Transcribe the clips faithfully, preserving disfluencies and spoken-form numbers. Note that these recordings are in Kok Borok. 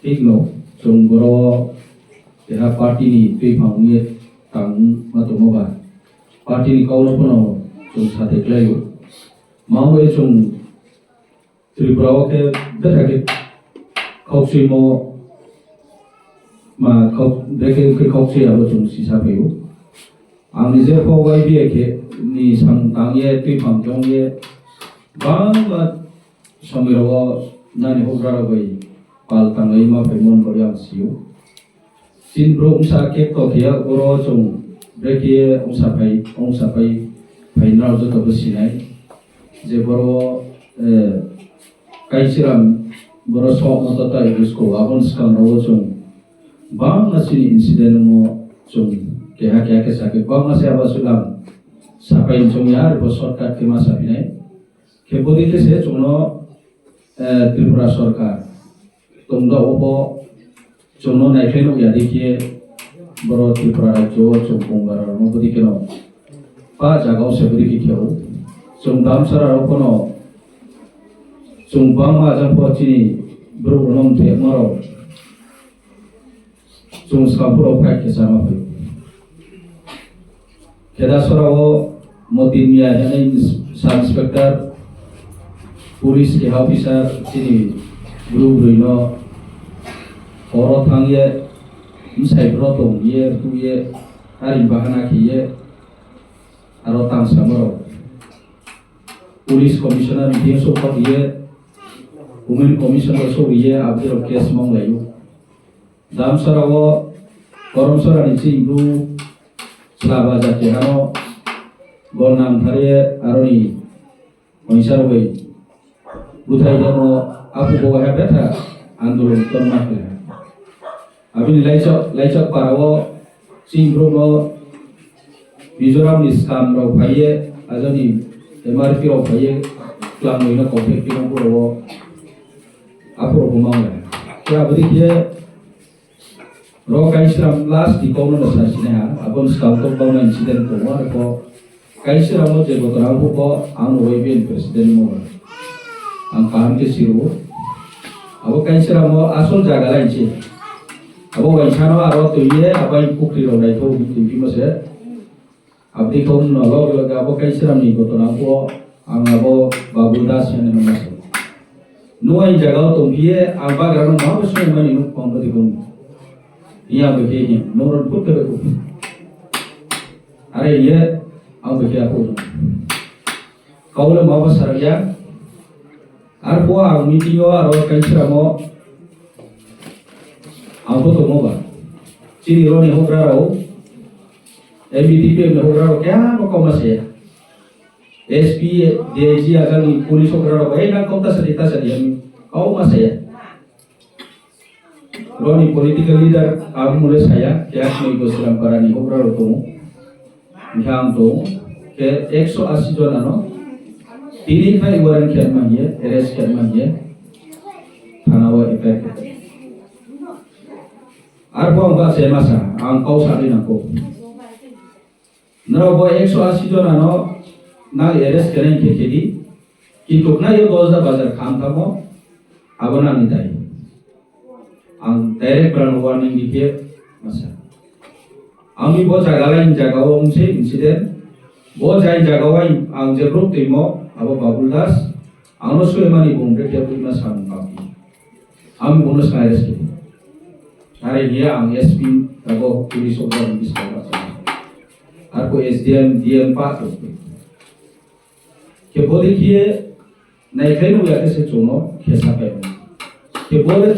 Tikno chwng boro keha party ni twiphang wngwi tang ma tongma ba party ni kau no phano chwng sathai khlaio. Ma bai chwng Tripura o khe betha khe khokchwimo ma khok-, bekhe khe khokchwi abo chwng sisa phaio. Ang ni je pho Y B A khe ni samung tang ye twiphang chong ye bangma somoi rogo nani hokra rok bai pal tangwi ma phaimon bai ang sio. Chini borok wngsa khe kokya oro chwng brekhe wngsa phai, wngsa phai, phai nrao joto bo sinai. Je boro, eh, Kaisiram boro sok moto tai busko aboni swkang rogo chwng bangma chini incident mo chwng keha keha khe sakhe bangma se abo swkang sapai chwng ya bo shortcut khe ma sapinai. Khe bodi khe se chwngno, eh, Tripura Sarkar tongda obo chwngno naikhlai nuk ya di khe boro Tripura rajyo o chwng Bongra rokno bodi kheno pa jaga o se bodi khe kheo. Chwng Damsara rok phano chwng bangma jang pho chini borok rokno mthe maro. Chwng swkang phuru fight khe chama phai. Khedasora o Motin Miya hwnwi sub inspector, police keha officer chini bru brwi no horo thang ye, bwsai bro tong ye, tu ye, ari bahana khe ye, aro tang sama rok. Police commissioner meeting sok ye, women commission rok sok ye, abdi rok case mong layo. Damsara o Koromsora ni chini bru Chwla Baja kehano gol nang thari aroni oinsa rogwi bwthai damo apu bo waha betha andolon tongma khe. Abini laisa, laisa para o chini bru no Mizoram ni scam rok phaiye, ajani M R P rok phaiye, klamwi no kok phek khe no boro o, aphuru bo ma wngnai. Khe aboni khe ro Kaisram last ni kok no sa sinai ha, aboni swkang tok bangma incident tongo, arokhe Kaisram o je botora ang bo ang no Y B A ni president mo ang kaham khe siro. Abo Kaisram o asol jaga lai se. Abo waisa no aro twi ye, abo pukhri rok naithok twi phimo se. Abdi khe wngno loge loge abo Kaisram ni gotona wngkho, ang abo Babul Das hwnwi masa. Nwng ani jaga o tong phiye, ang bagra no ma bo swnamani nuk pang bwtwi kong. Iya bo khe iya, nwng rok phut khe kuk. Are iye, ang bo khe apo. Kaule ma bo sarak ya. Arphuh ang meeting o aro Kaisram o ang bo tongo ba. Chini roni hokra rao, M B T P ni hokra rao khe ang bo kok ma saya. S P, D I G ajani police hokra rao, "Ei nang kok ta sadi, ta sadi," ang kok ma saya. Roni political leader ang mole saya, khe ang mui Gosiram para ni hokra rao tongo. Hingke ang tongo, khe ekso asi jona no tini khai warrant khe manya, arrest khe manya, thana o F I R khe. Arphuh ang ba se masa, ang kok sa ri nangkho. Norok bo ekso asi jona no nang arrest khe nai khe khe di, kintu khna yo Dosda bazar kham thamo, abo nang ni dai. Ang direct brang warning di khe masa. Ang ni bo jaga lai jaga o wng se incident. Bo jai jaga o ang je brouh twi mo abo Babul Das. Ang no sui mani bung brekhe bui ma samung kami. Ang bung no sai resi. Are hiya ang S P abo police officer ni biskang ba. Arphuh S D M, D M pa to. Khe bodi khe naikhlai nukya khe se chwngno khe sapai. Khe bole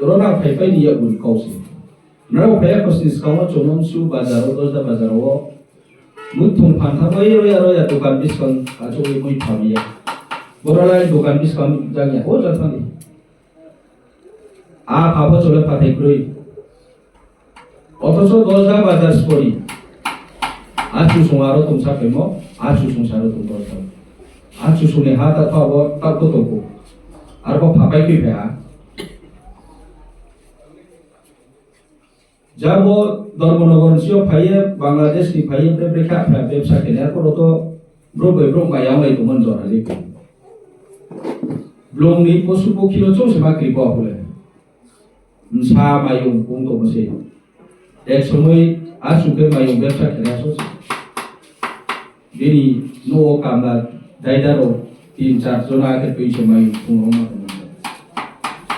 rona phaipai ni yakuni kok se. Norok phaiya khosni swkango chwngno su bazaro, Dosda bazaro o muiphung phantha bai roya roya dokan biskang achugwi mui phamya. Borok lai dokan biskang jangya o jathani. A pha bo chole phathai kwrwi. Othocho Dosda bazar sori. A chusong aro tong sa phaimo, a chusong saro tong Dosda. A chusongni ha ta pha bo ta ko tong ko. Arbo phapai khe pha. Jabo Dharmanagar sio phaiye, Bangladesh ni phaiye, bre bre kha pha bebsa khe ne, arbo to bro bai bro mai yang lai tongmani jora le. Blong ni posu pokhilo chong se ma kri bo hule. Msa mayung pung tongo se. Ek somoi aswk khe mayung bebsa khe aswk se. Bini nogo kamla daida rok tin char jona khe twi se mayung pung rok ma tongo.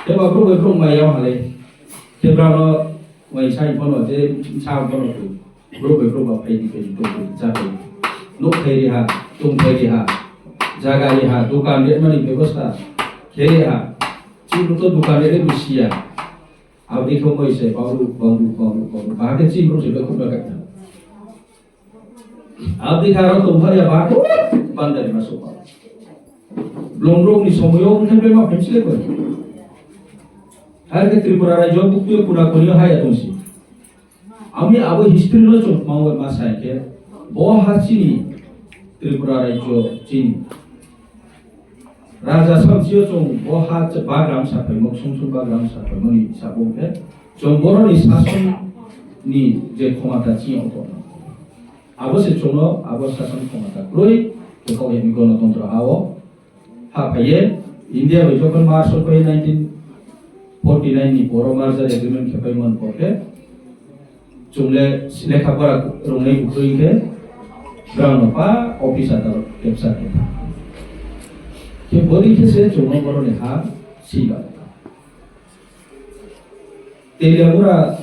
Tei ba bwrwi bwrwi mai yao halai. Tei brano mai sai bono je sa bono tu. Bwrwi bwrwi ba phai di phai di tong di cha phai. Nok phai di ha, tong phai di ha. Jaga di ha, dukan de mani bebosta. Khe di ha. Chini to dukan de bisi ya. Abdi khe moi se, bangru, bangru, bangru, bangru. Bahai khe chini rok se, be khum na kaita. Abdi khe aro tongthar ya, bahai khe bandari ma sopa. Blong rok ni somoyo wng khe be ma phensi le koi. Hai khe Tripura rajyo bukti kuna kuni haya tongsi. Ami abo history no chwng tongwi ma sai khe, bo ha chini Tripura rajyo chini. Raja samsio chwng bo ha bagram saphaimok, sumsum bagram saphaimoni sabo khe chwng boroni sason ni je khomata chini oto. Abo se chwngno abo sason khomata kwrwi, tei kok hini gonotontro hao ha phaiye. India bai jokhon March o phai nineteen forty nine ni poro merger agreement khe paimon pore. Chwng le lekha pora rwngnai bukrwi khe brao no pa office adalot capture khe tha. Khe bori khe se chwngno boroni ha sila. Teliamura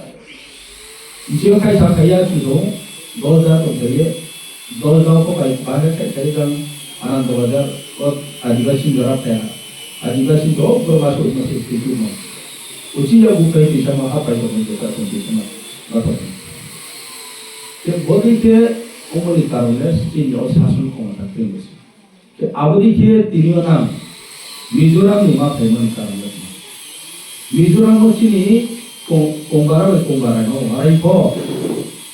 jio khai sa khaiya chudo doja tong khaiye. Doja ko bai bahai khai khai jang Anand Bazar o Adibasi jora kaya. Adibasi do boro baso ma se se tu ma. Uchi ya bu kai ti sama ha pai ko ni ta tong ti sama. Ba ko. Te bodi te omoni karone chini o sason khomota khe musi. Te abodi khe tini o nang Mizoram ni ma phaimani karone. Mizoram o chini kong-, kongbara bai kongbara no warai bo.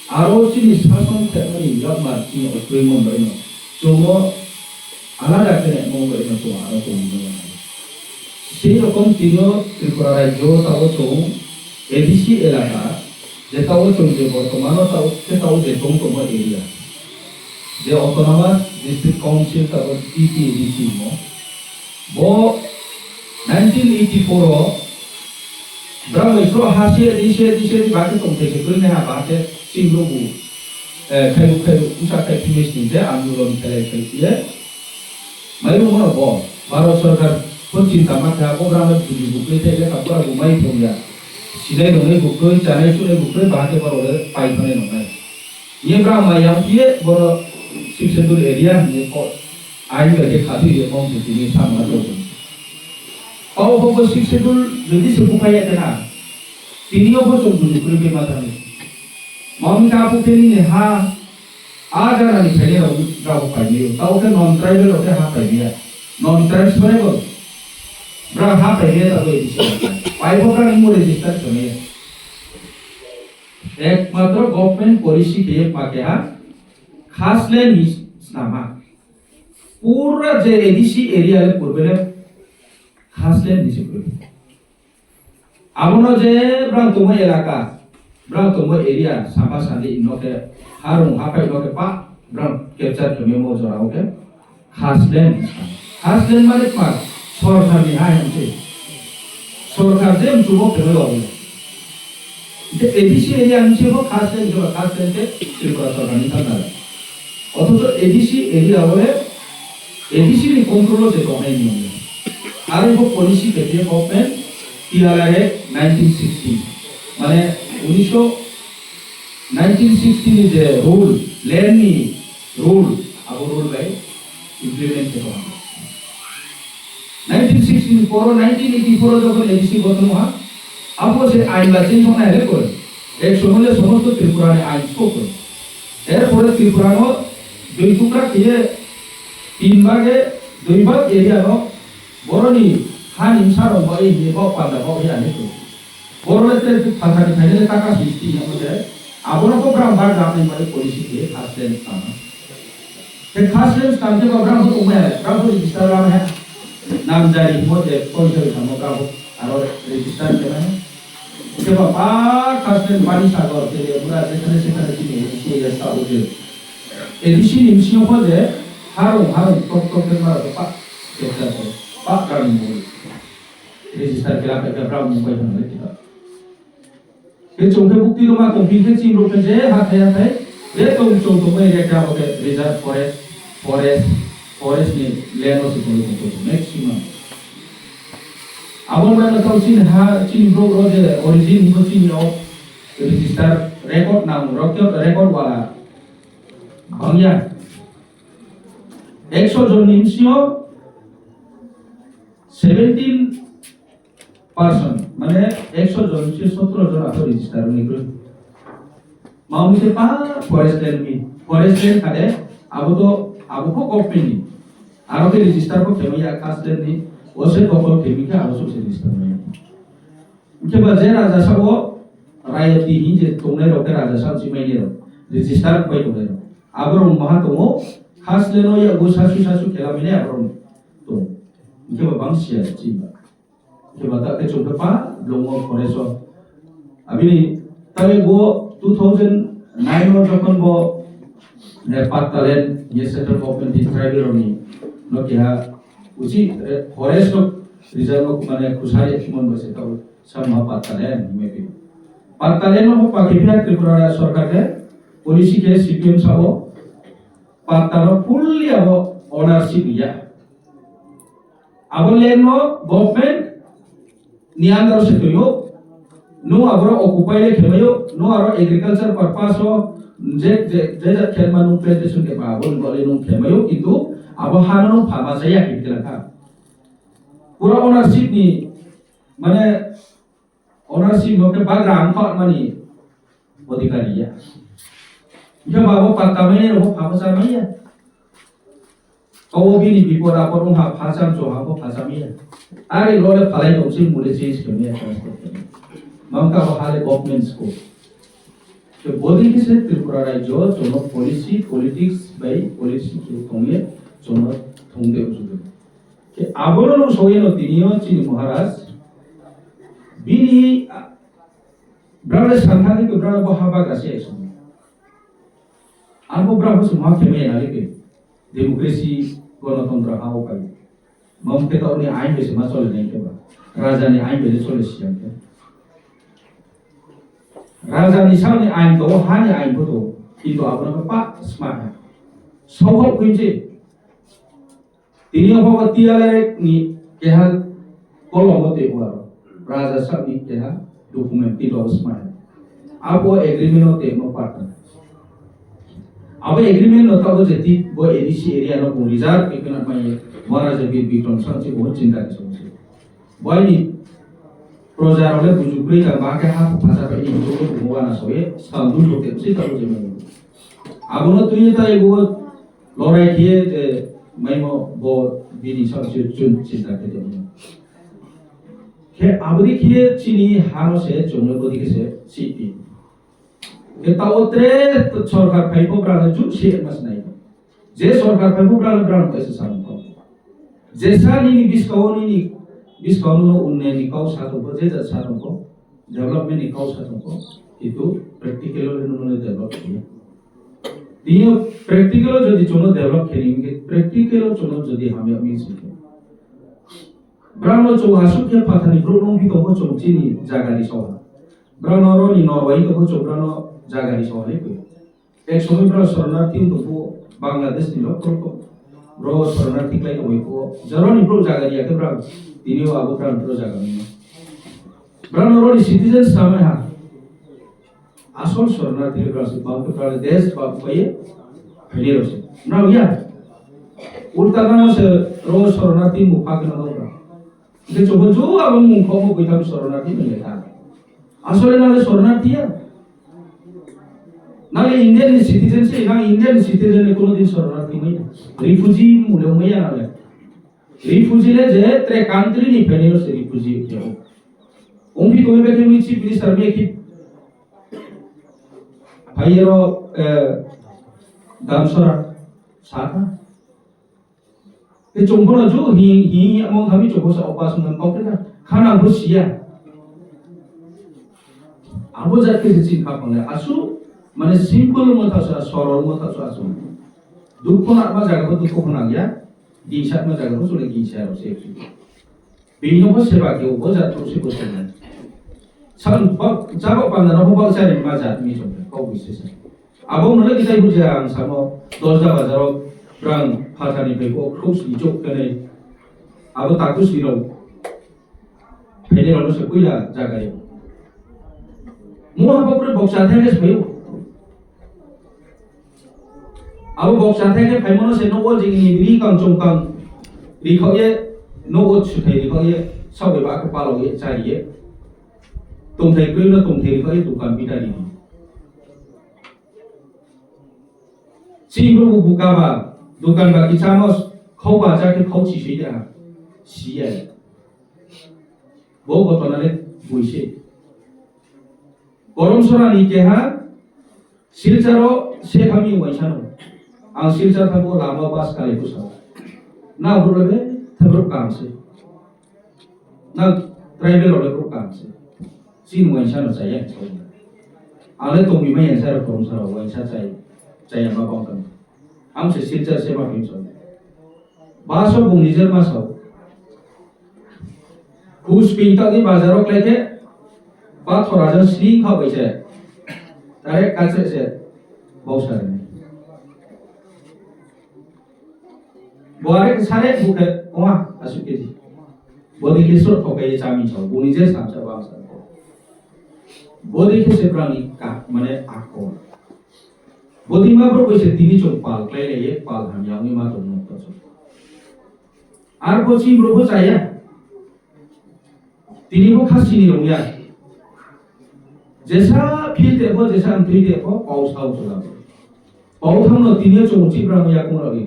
Aro chini sason khemani yakmar chini okroi mon bai no. Chungo alada khe ne mon bai no chungo aro kong no. Sei rokom tini o Tripura rajyo tabo chwng A D C elaka, je tabo chwng je bortomano tabo khe tabo je tong tongma area, je Autonomous District Council tabo T T A D C mo, bo nineteen eighty-four o bwrang bai pro ha se di se di se di ba khe tong thai se kwrwi nai ha ba khe chini rok bo, eh, khaibu khaibu wngsa khai phimai sini je andolon khelai khai ye. Mairum no bo, Bharat Sarkar pho chinta ma kha, bo brang no budi buktui tei lekha pora bo mai thong ya. Sinai rwnai buktui, chanai chunai buktui, bahai khe borok le pai thonai nongnai. Ye brang mai yang ye boro Sixth Schedule area hwnwi ko ain bai khe khatwi ye mong se tini samung tong. Pao pho bo Sixth Schedule jodi se buphai ya khe na, tini yo pho chwng budi buktui bai ma thangwi. Mami kha pho tini ni ha, A jagani phainai rok, rok paimio, tao khe non tribal rok khe ha paimia, non transferable. Bra ha paimia tabo A D C rok. Paibo bra imo register khemia. Ekmatro government policy khe pa keha khaslen hi snama. Pura je A D C area le purbe le khaslen hi se purbe. Abono je brang tongma elaka, brang tongma area, sapa sandi no khe harung hapai no khe pa brang capture khe memo jora o khe khaslen. Khaslen mane pa sorkar ni hai hwnse. Sorkar je mchubo khe memo. Ite A D C area ni sebo khaslen, sebo khaslen khe Tripura sorkar ni thangna. Othocho A D C area o le A D C ni control o se tongnai niyom le. Aro bo policy khe government T R I Act nineteen sixty, mane unisho nineteen sixty ni je rule, land ni rule, abo rule bai implement khe tong. Nineteen sixty ni poro nineteen eighty-four o jokhon A D C gothon ha, abo se ain ba change wngnai le koi. Ek somoy le somosto Tripura ni ain sokoi. Erpore Tripura no dui tukra khiye tin bage dui bag area no boroni hani bwsa rok bai hinwi bok panda bok ya hinwi tong. Borok le tere thani thani le taka sixty ya mode. Abono ko bram bag ram ni bai policy khiye khaslen tang. Te khaslen tang te ko bram ko tumai bram ko register ram he. Nam jari mode ko jari tamo bram ko aro register khe na. Seba pa khaslen bani sagor te le bura te khane se khane chini se ya sa uje. A D C ni bisingo pho je harung harung tok tok khe mara pa kepta ko pa kami mo register khe la khe bra mumbai thang le kita. Khe chwng khe bukti rwma tongphi khe chini rok khe je hathai hathai je tong chwng tongmani rek rabo khe reserve forest, forest, forest ni land o se tongwi tongkha maximum. Abo bai no tong chini ha, chini borok rok je origin hingo chini o register record nang record, record wala bangya. Ekso jon ni bisingo seventeen person, mane ekso jon se sotro jon abo register wngwi kwrwi. Mamwi se pa forest land ni, forest land khade abo to, abo kho government ni. Aro khe register kho khemaya khas land ni, o se dokol khemi khe abo se register maya. Hwnkhe ba je raja sao rayati hin je tongnai rok khe raja sao si mai rok, register bai tongnai rok. Abo rok maha tongo, khas land no ya go sasu sasu khela mene abo rok tong. Hwnkhe ba bang siya si ba. Khe ba ta khe chwng khe pa, belongo forest o. Abini tabe bo two thousand nine o jokhon bo, eh, Patta land ye central government ni tribal rok ni no keha uchi, eh, forest rok reserve rok mane khusari mon bo se tau sama Patta land maybe. Patta land no pa khe phiya Tripura sorkar khe policy khe C P M sao Patta no fully abo ownership ya. Abo land no government ni under se toyo. No aboro occupy le khemayo, no aro agriculture purpose o je, je, je jat khelma nung plantation khe ba abo ni bole nung khemayo, kintu abo ha no phama jaya khe kela kha. Pura ownership ni, mane, ownership no khe bagra ang kha mani odhikari ya. Hingke babo patta maya, rogo phamo cha maya. Kau bini bipod apod wngkha, phacham choha bo phacham ya. Ari role phalai tong sing mule change khe maya, transfer khe maya. Mangka bo hale government school. Ke bodi kise Tripura rajyo jono policy, politics bai policy ke tongye jono thongde ujudu. Ke abono no soyeno tiniyo chini Maharaj bini, ah, brale santani ke brale bo haba gasi aisong. Abo brabo se ma khe maya nalike. Democracy, gonotontro ha o pai. Mom khe tauni ain bai se ma chole nai khe ba. Raja ni ain bai se chole siyang khe. Raja ni sal ni ain to, ha ni ain bo to. Kintu abono pa sma ha. Sokhok kuinche. Tini o phoba T R F ni keha kolom o tei o aro. Raja sakni keha document tei rok smai. Abo agreement o tei no partner. Abo agreement no tabo je ti bo A D C area no bo reserve ke kena mai Maharaja Bir Bikram sakchi bo chinta ke sokchi. Boini proja rok le buju kwrwi jang ba ke ha phasa bai ni buju ko bo wana soye sal dul bo ke si tabo je mai. Abono twi ta ego lorai khe je maimo bo bini sak chun chinta khe tongmo. Khe aboni khe chini hano se chwngno bodi khe se siti. Khe tao tre sorkar phai pho brang jum se mas nai. Je sorkar phai pho brang brang kaisa sam ko. Jesa nini biskao nini biskao no unnayani kau sa tongkho, je jat sa tongkho, development ni kau sa tongkho, kintu practical o no develop khiya. Tini practical o jodi chwngno develop khini hwnkhe practical o chwngno jodi hamya wngwi singkhe. Brangno chwng aswk khe phathani brouh nungwi tongkho chwng chini jagani soha. Brangno roni norwai tongkho chwng brangno jagani soha le kwi. Ek somoi bro soronarthi wng tongkho Bangladesh ni rok rok. Bro soronarthi klai tongwi kho. Jaroni bro jaga riya khe bro. Tini o abo bro bro jaga ni. Bro no roni citizen samai ha. Asol soronarthi bro se bang bro desh bang paye. Phani rok se. Na ya. Ulta na se ro soronarthi mu phak na bro. Hingke chobol jo abo mung kok bo koitham soronarthi manya ta. Asole nale soronarthi ya. Nale Indian ni citizen se, nang Indian ni citizen ni kono din soronarthi manya. Refugee mule manya nale. Refugee le je tre country ni phainai se refugee ya. Ongpi tongwi bekhe mui chief minister mui ki phai ro, eh, Damsora saka. Te chwng bono ju hi, hi, hi, among thami chwng bosa opa sung thang kok kha. Khana bo siya. Abo jat khe se chini kha phang le. Asu, mane simple mo tha sa, sorol mo tha sa asu. Dukho na ma jaga bo dukho khna ya. Gingsa ma jaga bo sule gingsa ro se. Bini bo seba khe bo jat to se bo se. Sam bak, jabak panda no bak chari ma jat mi chong kok bui se sa. Abo mane kitai bujia ang samo dosda bazaro brang phathar ni bai kok khuk sni chok kene. Abo takus ni rok. Phaini rok no se puila jaga yo. Mo habo kure boksa thai ke se phaio. Abo boksa thai ke phaimano se nogo jingni ri kang chong kang ri khao ye, nogo suthai ri khao ye, sabai ba khe palo ye, chari ye. Tongthai kwrwi no tongthai ri khao ye, dukan bita ri. Chini bwrwkbo buka ba, dukan ba kichamo khau ba ja khe khau chi sui da, si ya. Bo gotona le bui se. Korom sora ni keha Silcharo se thami waisano. Ang Silchar thango lama bus kali kusa. Na bro le thabrok kam se. Na tribal rok le bro kam se. Sin waisano chaya. Ale tongwi mai sa rok korom sara waisa chai. Chaya ma bang kan. Ang se Silchar se ma pin so. Baso bung nijer ma sao. Kus ping tak di bazar o klai khe, pathor aja sling kha bai se. Tare kache se, bau sare. Bo are ke sare bu khe, oma, asu ke ji. Bo di ke sur thokai chami chao, bu nijer sam chao bang sa. Bo di ke se prang ni ka, mane ako. Bo di ma bro bai se tini chong pal klai le ye, pal ham yang ni ma tong nok ta chong. Ar bo chini bro bo chaya. Tini bo khasini rong ya. Jesa phil te bo, jesa amtwi te bo, pau sao chwla bo. Pau thang no tini o chong chibra mo yakung rok ni.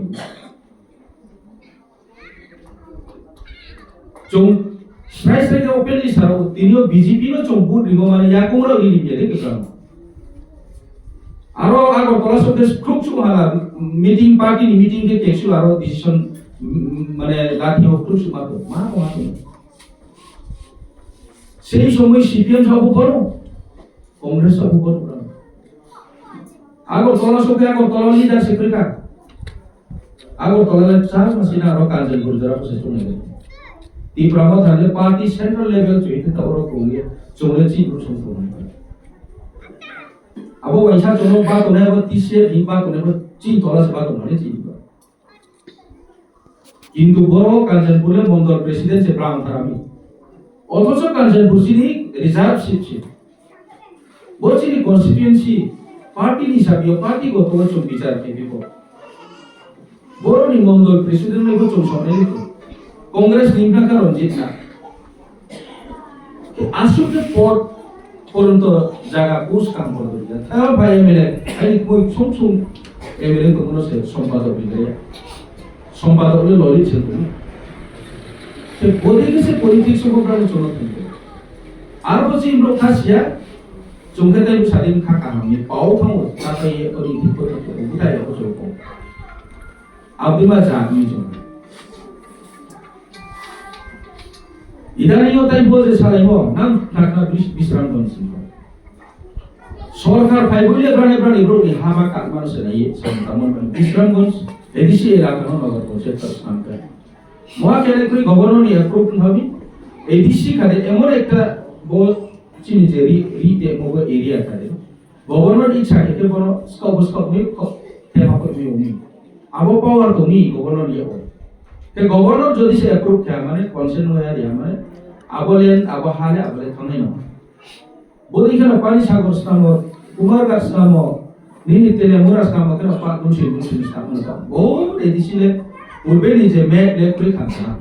Chong srai srai ke openly saro, tini o B J P no chong vote rimo mane yakung rok ni ni ya de kwchang. Aro Agartala sok khe skruk suk hala meeting, party ni meeting khe kesu aro decision, mm, mane lathi o skruk suk ma to, ma to, ma to. Sei somoi C P M sabo bono, Congress sabo bono. Agartala sok khe Agartala leader se kwrwi kha. Agartala le char masina aro Kanchanpur jora ko se chungle. Tipra Motha le party central level chwi te ta oro kongye chungle chi bru song kongye. Abo waisa chwngno ba tongnai abo T C F ni ba tongnai abo chini tola se ba tongnai chini ba. Kintu boro Kanchanpur le mondol president se brang tharami. Othocho Kanchanpur chini reserve seat se. Bo chini constituency party ni hisabe party goto chwng bichar khe bipo. Boroni mondol president le bo chwng sonai ko. Congress ni bwkha Ranjit na. Asuk ke por poronto jaga pus kam por ya. Tha bai M L A, ai koi sum sum M L A ko kono se sompadok ni ya. Sompadok le lori se ko. Se bodi ke se politics ko kan chono. Ar bo chini bro khasia, chwng khe tei bwsadi wngkha kahamni pau thango, nathai ye ori thikbo thikbo buthai rokbo chwng kho. Abdima jagni chwng. Idani yo tei bo je salaimo, nang khna khna bis-, Bisramganj singkho. Sorkar phai buile brani brani bro ni hama kakmano se nai, sam tamon Bisramganj, A D C elaka no nogo project ta samkha. Moha kene kri governor ni approve wngkha bi, A D C khade emon ekta bo chini je ri, ri te mogo area khade. Governor ni ichha khe bono skok bo skok mi ko, te ma ko mi umi. Abo power to mi governor ni o. Te governor jodi se approve kha mane consent no ya ya mane, abo len, abo hale, abo le thangnai no. Boni kheno Pani Sagar snamo, Kumar Ghat snamo, nini Teliamura snamo kheno pa dungsi dungsi snamo ta. Bo A D C le, purbe ni je me le kri khan sana.